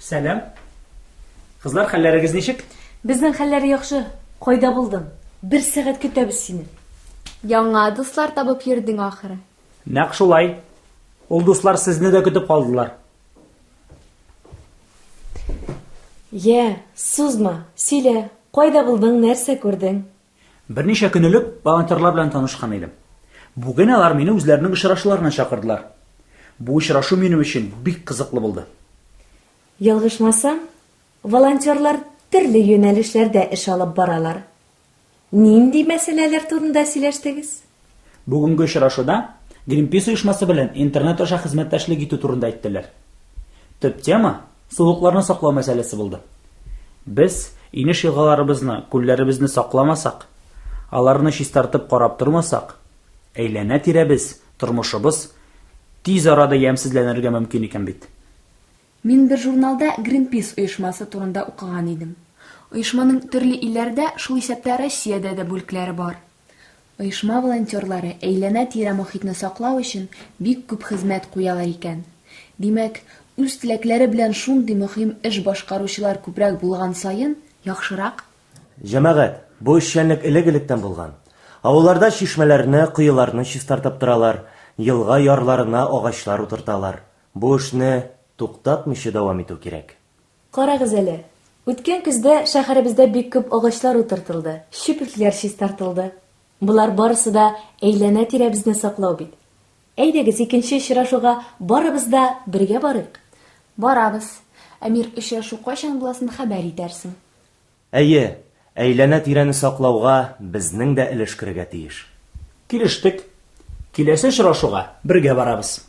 Сәлам. Кызлар, хәлләрегез ничек? Безнең хәлләр яхшы. Кайда булдың? Бер сәгать көтәбез сине. Яңа дуслар табып йөрдең ахыры. Нәкъ шулай. Ул дуслар сезне дә көтеп калдылар. Йә, сузма, сөйлә, кайда булдың, нәрсә күрдең? Берничә көн элек волонтерлар белән танышкан идем. Бүген алар мине үзләренең очрашуларына чакырдылар. Бу очрашу минем өчен бик кызыклы булды. Ялгышмасам, волонтерлар төрле юнәлешләрдә эш алып баралар. Нинди мәсьәләләр турында сөйләштегез? Бүгенге очрашуда Гринпис оешмасы белән интернет аша хезмәттәшлек итү турында әйттеләр. Төп тема, сулыкларны саклау мәсьәләсе булды. Без инеш-елгаларыбызны, күлләребезне сакламасак, аларны чистартып карап тормасак, әйләнә-тирәбез, тормышыбыз тиз арада ямьсезләнергә мөмкин икән бит. Мин бер журналда Гринпис оешмасы турында укыган идем. Оешманың төрле илләрдә, шул исәптә Россиядә дә бүлекләре бар. Оешма волонтерлары әйләнә-тирә мохитне саклау өчен бик күп хезмәт куялар икән. Димәк, үз теләкләре белән шундый мөһим эш башкаручылар күбрәк булган саен, яхшырак. Җәмәгать, бу эшчәнлек элек-электән булган. Авылларда чишмәләрне, коеларны чистартып торалар, елга ярларына агачлар утырталар. Бу эшне туктатмыйча дәвам итү кирәк. Карагыз әле, үткән көздә шәһәребездә бик күп агачлар утыртылды, чүплекләр чистартылды. Болар барысы да әйләнә-тирәбезне саклау бит. Әйдәгез, икенче очрашуга барыбыз да бергә барыйк. Барабыз. Әмир, очрашу кайчан буласын хәбәр итәрсең. Әйе, әйләнә-тирәне саклауга безнең дә өлеш керергә тиеш. Килештек. Киләсе очрашуга бергә барабыз.